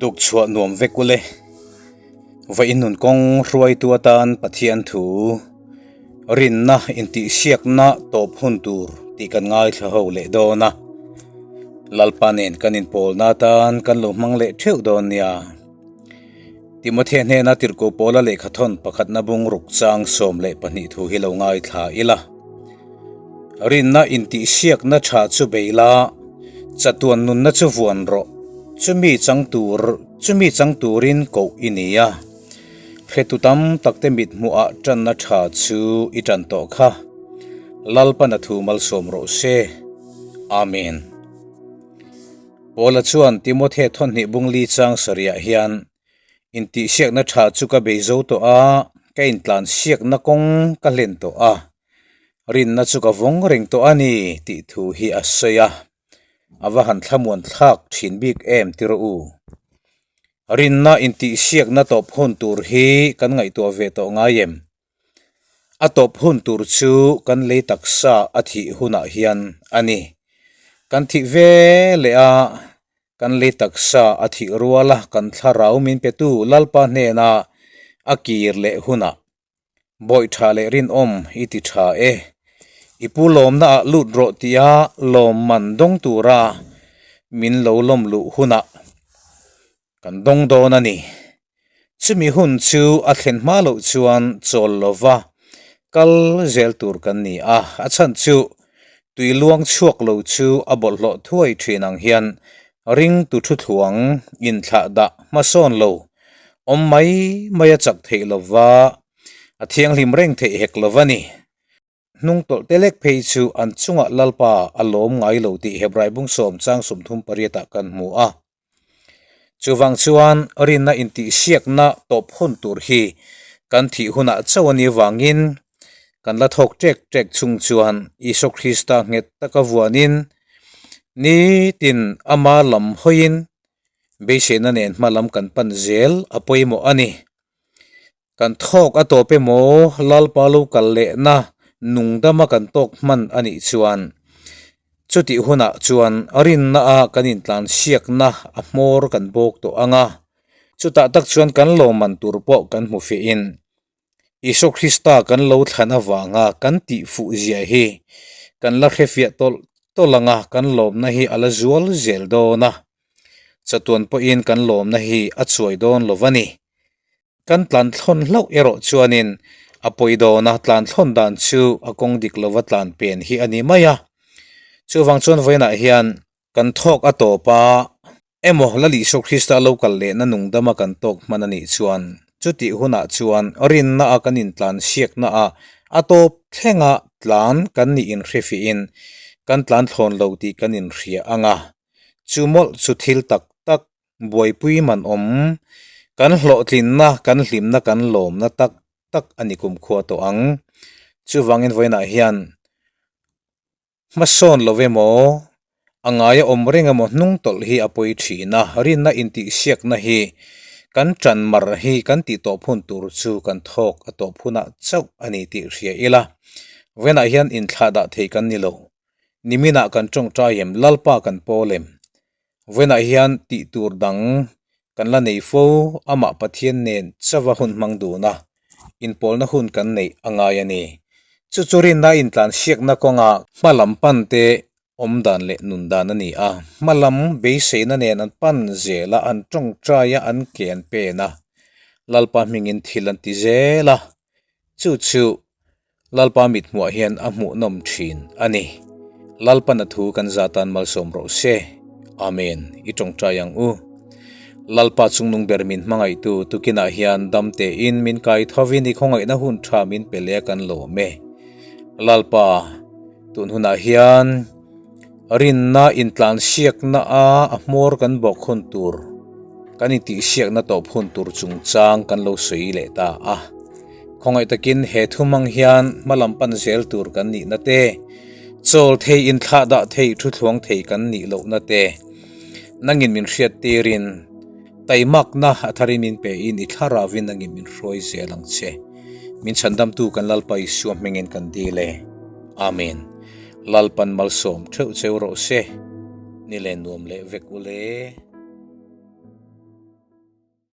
Tukchhuah nuam vek ule. Va innun kawng hruaitu atan Pathian thu rinna intihsiakna tawp hun tur tih kan ngaithla ho leh dawn a. Lalpa nen kan inpawlna atan kan lo hmang leh theuh dawn nia. Timothea hnena tirhkoh pawla lehkhathawn pakhatna bung ruk chang 12 thu hi lo ngaithla ila. Rinna intihsiakna tha chu bei la, chatuan nunna chu vuan rawh, chumi chang tur chumi chang turin koh i ni a. Hretu tam takte mithmuhah tanna tha chu i tan tawh kha. Lalpana thu malsawm rawh se. Amen. Paula chuan Timothea thawnhnih bungli chang sarihah hian Intihsiakna tha chu ka bei zo tawh a, ka intlansiakna kawng ka hlen tawh a, rinna chu ka vawng reng tawh a ni tih thu hi a sawi a, a va han thlamuan thlak thin bik em ti rawh u. Rinna intihsiakna tawp hun tur hi kan ngaihtuah ve tawh ngai em? A tawp hun tur chu kan lei taksa a thih hunah hian a ni. Kan thih ve leh a, kan lei taksa a thih ruala kan thlarau min petu Lalpa hnena a kir leh hunah Bawih tha leh rinawm i ti tha e. I pu lawmna ah lut rawh tia lawmman dawng tura min lo lawm luh hunah Kan dawng dawn a ni. Chumi hun chu a thlen hma loh chuan chawl lova kal zel tur kan ni a, a chhan chu tui luang chhuak lo chu a bawlhhlawh thuai thin ang hian ring tu thu thluang inthlah dah hmasawn lo awm mai mai a chak theih lova a thianghlim reng theih hek lova ni. Hnung tawlh te lek phei chu an chungah Lalpa a lawm ngai lo tih Hebrai bung sawm chang 38 ah kan hmu a. Chuvang chuan rinna intihsiakna tawp hun tur hi kan thih hunah chauh a nih vangin kan la thawk ṭek ṭek chung chuan Isua Krista nghet taka vuanin nitin ama lam hawiin beiseina nen hma lam kan pan zel a pawimawh a ni. Kan thawk a tawp emaw Lalpa lo kal lehna nungdama kan tawk hman a nih chuan chutih hunah chuan rinna a kan intlansiakna a hmawr kan bawk tawh ang a, chutah tak chuan kan lawmman tur pawh kan hmu fiahin Isua Krista kan lo thlan avanga kan tih fuh zia hi kan la hrefiah tawlh tawlh ang a, kan lawmna hi a la zual zel dawn a, chatuan pawhin kan lawmna hi a chuai dawn lo va ni. Kan tlan thlawn hlauh erawh chuanin a pawi dawna tlan thlawn dan chu a kawng dik lova tlan pen hi a ni mai a. Chuvang chuan vawiinah hian kan thawk a tawp a, emaw Lal Isua Krista lo kal lehna nungdama kan tawk hman a nih chuan chutih hunah chuan rinna a kan intlan siakna a a tawp thlenga tlan kan nih inhrefihin kan tlan thlawn lo tih kan inhria ang a, chu mawlh chu thil tak tak Buaipui man awm, kan hlawhtlinna, kan hlimna, kan lawmna tak tak a ni kumkhua tawh ang. Chuvangin vawiinah hian hmasawn lo emaw, a ngaia awm reng emaw hnung tawlh hi a pawi thin a, rinna intihsiakna hi kan tan mar hi kan tih tawp hun tur chu kan thawk a tawp hunah chauh a ni tih hria ila. Vawiinah hian inthlahdah thei kan ni lo. Niminah kan tawngtai em, Lalpa kan pawl em? Vawiinah hian tih tur dang kan la nei fo, amah Pathian nen chauha hun hmang dun a, inpawlna hun kan neih a ngai a ni. Chu chu rinna intlansiakna kawnga hma lam pan te awm dan leh nun dan a ni a, hma lam beiseina nen an pan zel a, an tawngtai a, an ke an pen a, Lalpa hmingin thil an ti zel a, chu chu Lalpa mithmuah hian a hmuhnawm thin a ni. Lalpan a thu kan za tan malsawm rawh se. Amen. I tawngtai ang u. Lalpa chungnung ber min hmangaihtu tukinah hian dam tein min kai thovin i khawngaihna hun tha min pe leh a kan lawm e. Lalpa, tun hunah hian rinna intlansiakna a a hmawr kan bawk hun tur, kan intihsiakna tawp hun tur chungchang kan lo sawi leh ta a. Khawngaih takin he thu hmang hian hmalam pan zel tur kan nihna te, chawl thei inthlah dah thei thu thluang thei kan nih lohna te, nangin min hriat tirin taimakna a tharin min pein i thlarauin nangin min hruai zel ang che. Min chhandamtu kan Lalpa Isua hmingin kan dil e. Amen. Lalpan malsawm theuh cheu rawh se. Ni le nuam leh vek ule.